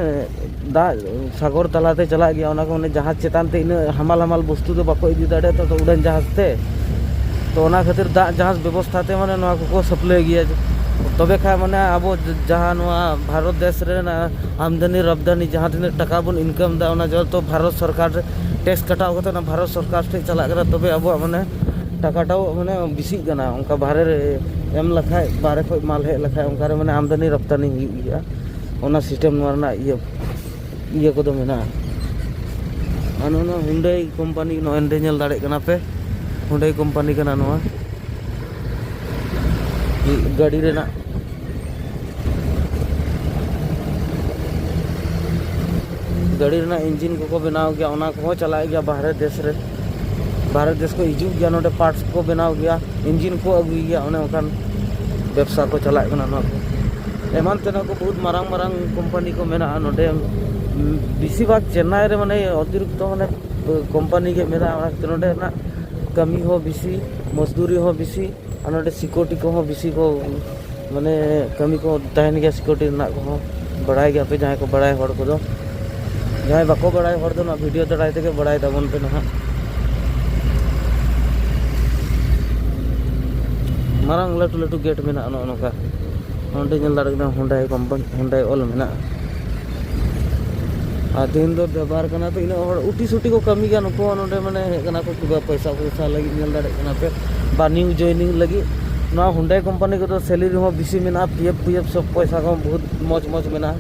ᱫᱟᱜ ᱥᱟᱜᱚᱨ ᱛᱟᱞᱟᱛᱮ ᱪᱟᱞᱟᱜ ᱜᱮᱭᱟ, ᱚᱱᱟ ᱠᱚ ᱢᱟᱱᱮ ᱡᱟᱦᱟᱡᱽ ᱪᱮᱛᱟᱱ ᱛᱮ ᱤᱱᱟᱹᱜ ᱦᱟᱢᱟᱞ ᱦᱟᱢᱟᱞ ᱵᱚᱥᱛᱩ ᱫᱚ ᱵᱟᱠᱚ ᱤᱫᱤ ᱫᱟᱲᱮᱭᱟᱜᱼᱟ ᱛᱚ, ᱩᱰᱟᱹᱱ ᱡᱟᱦᱟᱡᱽ ᱛᱮ᱾ ᱛᱚ ᱚᱱᱟ ᱠᱷᱟᱹᱛᱤᱨ ᱫᱟᱜ ᱡᱟᱦᱟᱡᱽ ᱵᱮᱵᱚᱥᱛᱷᱟ ᱛᱮ ᱢᱟᱱᱮ ᱱᱚᱣᱟ ᱠᱚᱠᱚ ᱥᱟᱹᱯᱞᱟᱹᱭ ᱜᱮᱭᱟ᱾ ᱛᱚᱵᱮ ᱠᱷᱟᱱ ᱢᱟᱱᱮ ᱟᱵᱚ ᱡᱟᱦᱟᱸ ᱱᱚᱣᱟ ᱵᱷᱟᱨᱚᱛ ᱫᱮᱥ ᱨᱮᱱᱟᱜ ᱟᱢᱫᱟᱱᱤ ᱨᱟᱯᱫᱟᱱᱤ ᱡᱟᱦᱟᱸ ᱛᱤᱱᱟᱹᱜ ᱴᱟᱠᱟ ᱵᱚᱱ ᱤᱱᱠᱟᱢ ᱮᱫᱟ, ᱚᱱᱟ ᱡᱚᱛᱚ ᱵᱷᱟᱨᱚᱛ ᱥᱚᱨᱠᱟᱨ ᱨᱮ ᱴᱮᱠᱥ ᱠᱟᱴᱟᱣ ᱠᱟᱛᱮ ᱚᱱᱟ ᱵᱷᱟᱨᱚᱛ ᱥᱚᱨᱠᱟᱨ ᱴᱷᱮᱱ ᱪᱟᱞᱟᱜ ᱠᱟᱱᱟ, ᱛᱚᱵᱮ ᱟᱵᱚᱣᱟᱜ ᱢᱟᱱᱮ ᱴᱟᱠᱟᱴᱟᱣ ᱢᱟᱱᱮ ᱵᱮᱥᱤᱜ ᱠᱟᱱᱟ᱾ ᱚᱱᱠᱟ ᱵᱟᱦᱨᱮ ᱨᱮ ᱮᱢ ᱞᱮᱠᱷᱟᱡ, ᱵᱟᱦᱨᱮ ᱠᱷᱚᱡ ᱢᱟᱞ ᱦᱮᱡ ᱞᱮᱠᱷᱟᱡ, ᱚᱱᱠᱟ ᱨᱮ ᱢᱟᱱᱮ ᱟᱢᱫᱟᱱᱤ ᱨᱟᱯᱛᱟᱱᱤ ᱦᱩᱭᱩᱜ ᱜᱮᱭᱟ᱾ ᱚᱱᱟ ᱥᱤᱥᱴᱮᱢ ᱱᱚᱣᱟ ᱨᱮᱱᱟᱜ ᱤᱭᱟᱹ, ᱤᱭᱟᱹ ᱠᱚᱫᱚ ᱢᱮᱱᱟᱜᱼᱟ᱾ ᱟᱨ ᱱᱚᱜᱼᱚ ᱱᱚᱣᱟ ᱦᱩᱱᱰᱟᱭ ᱠᱳᱢᱯᱟᱱᱤ, ᱱᱚᱜᱼᱚᱭ ᱱᱚᱸᱰᱮ ᱧᱮᱞ ᱫᱟᱲᱮᱭᱟᱜ ᱠᱟᱱᱟ ᱯᱮ, ᱦᱩᱱᱰᱟᱭ ᱠᱳᱢᱯᱟᱱᱤ ᱠᱟᱱᱟ ᱱᱚᱣᱟ᱾ ᱜᱟᱹᱰᱤ ᱨᱮᱱᱟᱜ, ᱜᱟᱹᱰᱤ ᱨᱮᱱᱟᱜ ᱤᱧᱡᱤᱱ ᱠᱚᱠᱚ ᱵᱮᱱᱟᱣ ᱜᱮᱭᱟ, ᱚᱱᱟ ᱠᱚᱦᱚᱸ ᱪᱟᱞᱟᱜ ᱜᱮᱭᱟ ᱵᱟᱦᱨᱮ ᱫᱮᱥ ᱨᱮ᱾ ᱵᱟᱦᱨᱮ ᱫᱮᱥ ᱠᱚ ᱦᱤᱡᱩᱜ ᱜᱮᱭᱟ, ᱱᱚᱰᱮ ᱯᱟᱨᱴᱥ ᱠᱚ ᱵᱮᱱᱟᱣ ᱜᱮᱭᱟ, ᱤᱧᱡᱤᱱ ᱠᱚ ᱟᱹᱜᱩᱭ ᱜᱮᱭᱟ, ᱚᱱᱮ ᱚᱱᱠᱟᱱ ᱵᱮᱵᱽᱥᱟ ᱠᱚ ᱪᱟᱞᱟᱜ ᱠᱟᱱᱟ ᱱᱚᱣᱟ ᱠᱚ᱾ ᱮᱢᱟᱱ ᱛᱮᱱᱟᱜ ᱠᱚ ᱵᱚᱦᱩᱛ ᱢᱟᱨᱟᱝ ᱢᱟᱨᱟᱝ ᱠᱳᱢᱯᱟᱱᱤ ᱠᱚ ᱢᱮᱱᱟᱜᱼᱟ ᱱᱚᱰᱮ᱾ ᱵᱮᱥᱤᱨ ᱵᱷᱟᱜᱽ ᱪᱮᱱᱱᱟᱭ ᱨᱮ ᱢᱟᱱᱮ ᱚᱛᱤᱨᱤᱠᱛᱚ ᱢᱟᱱᱮ ᱠᱳᱢᱯᱟᱱᱤ ᱜᱮ ᱢᱮᱱᱟᱜᱼᱟ, ᱚᱱᱟ ᱠᱷᱟᱹᱛᱤᱨ ᱱᱚᱰᱮᱱᱟᱜ ᱠᱟᱹᱢᱤ ᱦᱚᱸ ᱵᱮᱥᱤ, ᱢᱚᱡᱽᱫᱩᱨᱤ ᱦᱚᱸ ᱵᱮᱥᱤ, ᱟᱨ ᱱᱚᱰᱮ ᱥᱤᱠᱩᱨᱤᱴᱤ ᱠᱚᱦᱚᱸ ᱵᱮᱥᱤ ᱠᱚ, ᱢᱟᱱᱮ ᱠᱟᱹᱢᱤ ᱠᱚ ᱛᱟᱦᱮᱱ ᱜᱮᱭᱟ ᱥᱤᱠᱩᱨᱤᱴᱤ ᱨᱮᱱᱟᱜ ᱠᱚᱦᱚᱸ᱾ ᱵᱟᱲᱟᱭ ᱜᱮᱭᱟᱯᱮ ᱡᱟᱦᱟᱸᱭ ᱠᱚ ᱵᱟᱲᱟᱭ ᱦᱚᱲ ᱠᱚᱫᱚ, ᱡᱟᱦᱟᱸᱭ ᱵᱟᱠᱚ ᱵᱟᱲᱟᱭ ᱦᱚᱲ ᱫᱚ ᱱᱚᱣᱟ ᱵᱷᱤᱰᱤᱭᱳ ᱫᱟᱨᱟᱭ ᱛᱮᱜᱮ ᱵᱟᱲᱟᱭ ᱛᱟᱵᱚᱱ ᱯᱮ ᱱᱟᱦᱟᱜ᱾ ᱢᱟᱨᱟᱝ ᱞᱟᱹᱴᱩ ᱞᱟᱹᱴᱩ ᱜᱮᱴ ᱢᱮᱱᱟᱜᱼᱟ ᱱᱚᱜᱼᱚ ᱱᱚᱝᱠᱟ᱾ ᱱᱚᱸᱰᱮ ᱧᱮᱞ ᱫᱟᱲᱮᱭᱟᱜ ᱠᱟᱱᱟ ᱦᱩᱱᱰᱟᱭ ᱠᱳᱢᱯᱟᱱᱤ, ᱦᱩᱱᱰᱟᱭ ᱚᱞ ᱢᱮᱱᱟᱜᱼᱟ᱾ ᱟᱨ ᱫᱤᱱ ᱫᱚ ᱵᱮᱵᱚᱦᱟᱨ ᱠᱟᱱᱟ ᱛᱚ, ᱤᱱᱟᱹᱜ ᱦᱚᱲ ᱩᱴᱤ ᱥᱩᱴᱤ ᱠᱚ ᱠᱟᱹᱢᱤ ᱜᱮᱭᱟ ᱱᱩᱠᱩ ᱦᱚᱸ ᱱᱚᱸᱰᱮ, ᱢᱟᱱᱮ ᱦᱮᱡ ᱠᱟᱱᱟ ᱠᱚ ᱠᱤᱵᱟ ᱯᱚᱭᱥᱟ ᱯᱚᱭᱥᱟ ᱞᱟᱹᱜᱤᱫ, ᱧᱮᱞ ᱫᱟᱲᱮᱭᱟᱜ ᱠᱟᱱᱟ ᱯᱮ, ᱵᱟ ᱱᱤᱭᱩ ᱡᱚᱭᱱᱤᱝ ᱞᱟᱹᱜᱤᱫ᱾ ᱱᱚᱣᱟ ᱦᱩᱱᱰᱟᱭ ᱠᱳᱢᱯᱟᱱᱤ ᱠᱚᱫᱚ ᱥᱮᱞᱟᱨᱤ ᱦᱚᱸ ᱵᱮᱥᱤ ᱢᱮᱱᱟᱜᱼᱟ, ᱯᱤ ᱮᱯᱷ ᱯᱤ ᱮᱯᱷ ᱥᱚᱵ ᱯᱚᱭᱥᱟ ᱠᱚᱦᱚᱸ ᱵᱚᱦᱩᱛ ᱢᱚᱡᱽ ᱢᱚᱡᱽ ᱢᱮᱱᱟᱜᱼᱟ᱾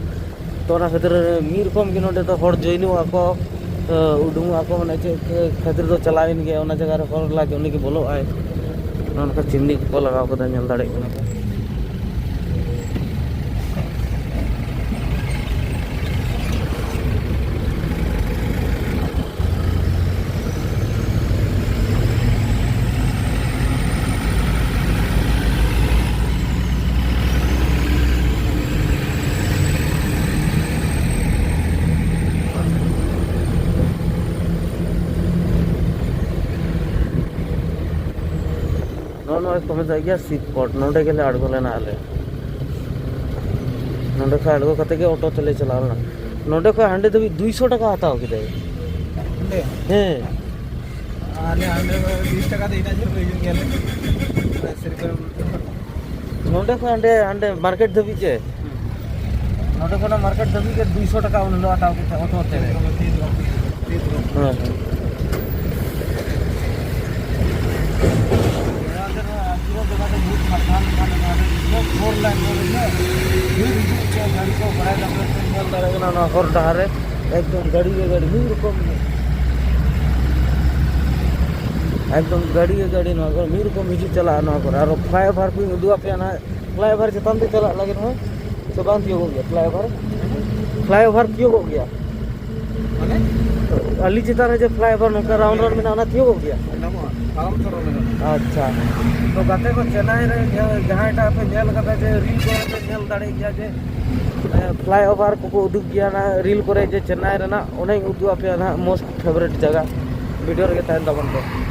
ᱛᱚ ᱚᱱᱟ ᱠᱷᱟᱹᱛᱤᱨ ᱢᱤᱫ ᱨᱚᱠᱚᱢ ᱜᱮ ᱱᱚᱸᱰᱮ ᱫᱚ ᱦᱚᱲ ᱡᱚᱭᱱᱤᱝᱚᱜᱼᱟ ᱠᱚ, ᱛᱚ ᱩᱰᱩᱝᱚᱜᱼᱟ ᱠᱚ, ᱢᱟᱱᱮ ᱪᱮᱫ ᱠᱷᱟᱹᱛᱤᱨ ᱫᱚ ᱪᱟᱞᱟᱣᱮᱱ ᱜᱮᱭᱟ, ᱚᱱᱟ ᱡᱟᱭᱜᱟ ᱨᱮ ᱦᱚᱨ ᱞᱟᱡ ᱩᱱᱤ ᱜᱮ ᱵᱚᱞᱚᱜᱼᱟᱭ᱾ ᱱᱚᱜᱼᱚ ᱱᱚᱝᱠᱟ ᱪᱤᱢᱱᱤ ᱠᱚᱠᱚ ᱞᱟᱜᱟᱣ ᱠᱟᱫᱟ, ᱧᱮᱞ ᱫᱟᱲᱮᱭᱟᱜ ᱠᱟᱱᱟ ᱯᱮ᱾ ᱱᱚᱜᱼᱚ ᱱᱚᱣᱟ ᱠᱚ ᱢᱮᱛᱟᱜ ᱜᱮᱭᱟ ᱥᱤᱯ ᱯᱳᱨᱴ᱾ ᱱᱚᱸᱰᱮ ᱜᱮᱞᱮ ᱟᱬᱜᱚ ᱞᱮᱱᱟ ᱟᱞᱮ᱾ ᱱᱚᱸᱰᱮ ᱠᱷᱚᱱ ᱟᱬᱜᱚ ᱠᱟᱛᱮ ᱜᱮ ᱚᱴᱳ ᱛᱮᱞᱮ ᱪᱟᱞᱟᱣ ᱞᱮᱱᱟ᱾ ᱱᱚᱸᱰᱮ ᱠᱷᱚᱱ ᱦᱟᱸᱰᱮ ᱫᱷᱟᱹᱵᱤᱡ ᱫᱩᱭᱥᱚ ᱴᱟᱠᱟ ᱦᱟᱛᱟᱣ ᱠᱮᱫᱟᱭ᱾ ᱦᱮᱸ᱾ ᱟᱞᱮ ᱦᱟᱸᱰᱮ ᱵᱤᱥ ᱴᱟᱠᱟ ᱫᱚ ᱤᱱᱟᱹᱜ ᱡᱷᱟᱹᱞ ᱨᱮ ᱦᱤᱡᱩᱜ ᱜᱮᱭᱟᱞᱮ᱾ ᱥᱮᱨᱚᱠᱚᱢ ᱱᱚᱸᱰᱮ ᱠᱷᱚᱱ ᱦᱟᱸᱰᱮ, ᱦᱟᱸᱰᱮ ᱢᱟᱨᱠᱮᱴ ᱫᱷᱟᱹᱵᱤᱡ ᱪᱮ? ᱱᱚᱸᱰᱮ ᱠᱷᱚᱱᱟᱜ ᱢᱟᱨᱠᱮᱴ ᱫᱷᱟᱹᱵᱤᱡ ᱜᱮ ᱫᱩᱭᱥᱚ ᱴᱟᱠᱟ ᱩᱱ ᱦᱤᱞᱳᱜ ᱦᱟᱛᱟᱣ ᱠᱮᱫ ᱛᱟᱦᱮᱸ ᱚᱴᱳ ᱛᱮ᱾ ᱦᱮᱸ, ᱦᱮᱸ᱾ ᱯᱩᱨᱟᱹ ᱡᱟᱭᱜᱟ ᱫᱚ ᱵᱚᱦᱩᱛ ᱯᱷᱟᱸᱠᱟ ᱞᱮᱠᱟ ᱢᱮᱱᱟᱜᱼᱟ᱾ ᱯᱷᱳᱨ ᱞᱮᱱ ᱨᱳᱰ ᱨᱮ ᱵᱷᱤᱲ ᱦᱤᱡᱩᱜ ᱜᱮᱭᱟ, ᱜᱟᱹᱰᱤ ᱠᱚ ᱵᱟᱲᱟᱭ ᱫᱟᱯᱮ ᱥᱮ ᱧᱮᱞ ᱫᱟᱲᱮᱭᱟᱜ ᱠᱟᱱᱟ ᱱᱚᱣᱟ ᱦᱚᱨ ᱰᱟᱦᱟᱨ ᱨᱮ ᱮᱠᱫᱚᱢ ᱜᱟᱹᱰᱤ ᱜᱮ ᱜᱟᱹᱰᱤ, ᱢᱤᱫ ᱨᱚᱠᱚᱢ ᱜᱮ᱾ ᱮᱠᱫᱚᱢ ᱜᱟᱹᱰᱤ ᱜᱮ ᱜᱟᱹᱰᱤ, ᱱᱚᱣᱟ ᱠᱚᱨᱮ ᱢᱤᱫ ᱨᱚᱠᱚᱢ ᱦᱤᱡᱩᱜ ᱪᱟᱞᱟᱜᱼᱟ᱾ ᱱᱚᱣᱟ ᱠᱚᱨᱮ ᱟᱨᱚ ᱯᱷᱞᱟᱭ ᱳᱵᱷᱟᱨ ᱠᱚᱧ ᱩᱫᱩᱜ ᱟᱯᱮᱭᱟ ᱱᱟᱦᱟᱜ᱾ ᱯᱷᱞᱟᱭ ᱳᱵᱷᱟᱨ ᱪᱮᱛᱟᱱ ᱛᱮ ᱪᱟᱞᱟᱜ ᱞᱟᱹᱜᱤᱫ ᱦᱚᱸ ᱥᱮ ᱵᱟᱝ ᱛᱤᱭᱳᱜᱚᱜ ᱜᱮᱭᱟ ᱯᱷᱞᱟᱭ ᱳᱵᱷᱟᱨ? ᱯᱷᱞᱟᱭ ᱳᱵᱷᱟᱨ ᱛᱤᱭᱳᱜᱚᱜ ᱜᱮᱭᱟ᱾ ᱢᱟᱱᱮ? ᱟᱹᱞᱤᱧ ᱪᱮᱛᱟᱱ ᱨᱮ ᱡᱮ ᱯᱷᱞᱟᱭ ᱳᱵᱷᱟᱨ ᱱᱚᱝᱠᱟ ᱨᱟᱣᱩᱱᱰ ᱨᱟᱣᱩᱱᱰ ᱢᱮᱱᱟᱜᱼᱟ, ᱚᱱᱟ ᱛᱤᱭᱳᱜᱚᱜ ᱜᱮᱭᱟ? ᱧᱟᱢᱚᱜᱼᱟ, ᱯᱟᱨᱚᱢ ᱛᱚᱨᱚᱞ ᱞᱮᱱᱟ᱾ ᱟᱪᱪᱷᱟ, ᱛᱚ ᱜᱟᱛᱮ ᱠᱚ, ᱪᱮᱱᱱᱟᱭ ᱨᱮ ᱡᱟᱦᱟᱸ, ᱡᱟᱦᱟᱸᱭᱴᱟᱜ ᱯᱮ ᱧᱮᱞ ᱠᱟᱫᱟ ᱡᱮ ᱨᱤᱞ ᱠᱚᱨᱮ ᱯᱮ ᱧᱮᱞ ᱫᱟᱲᱮᱭᱟᱜ ᱜᱮᱭᱟ ᱡᱮ, ᱮ, ᱯᱷᱞᱟᱭ ᱳᱵᱷᱟᱨ ᱠᱚᱠᱚ ᱩᱫᱩᱜ ᱜᱮᱭᱟ ᱚᱱᱟ ᱨᱤᱞ ᱠᱚᱨᱮ ᱡᱮ ᱪᱮᱱᱱᱟᱭ ᱨᱮᱱᱟᱜ, ᱚᱱᱟᱧ ᱩᱫᱩᱜ ᱟᱯᱮᱭᱟ ᱱᱟᱦᱟᱜ ᱢᱳᱥᱴ ᱯᱷᱮᱵᱟᱨᱤᱴ ᱡᱟᱭᱜᱟ᱾ ᱵᱷᱤᱰᱤᱭᱳ ᱨᱮᱜᱮ ᱛᱟᱦᱮᱱ ᱛᱟᱵᱚᱱ ᱯᱮ᱾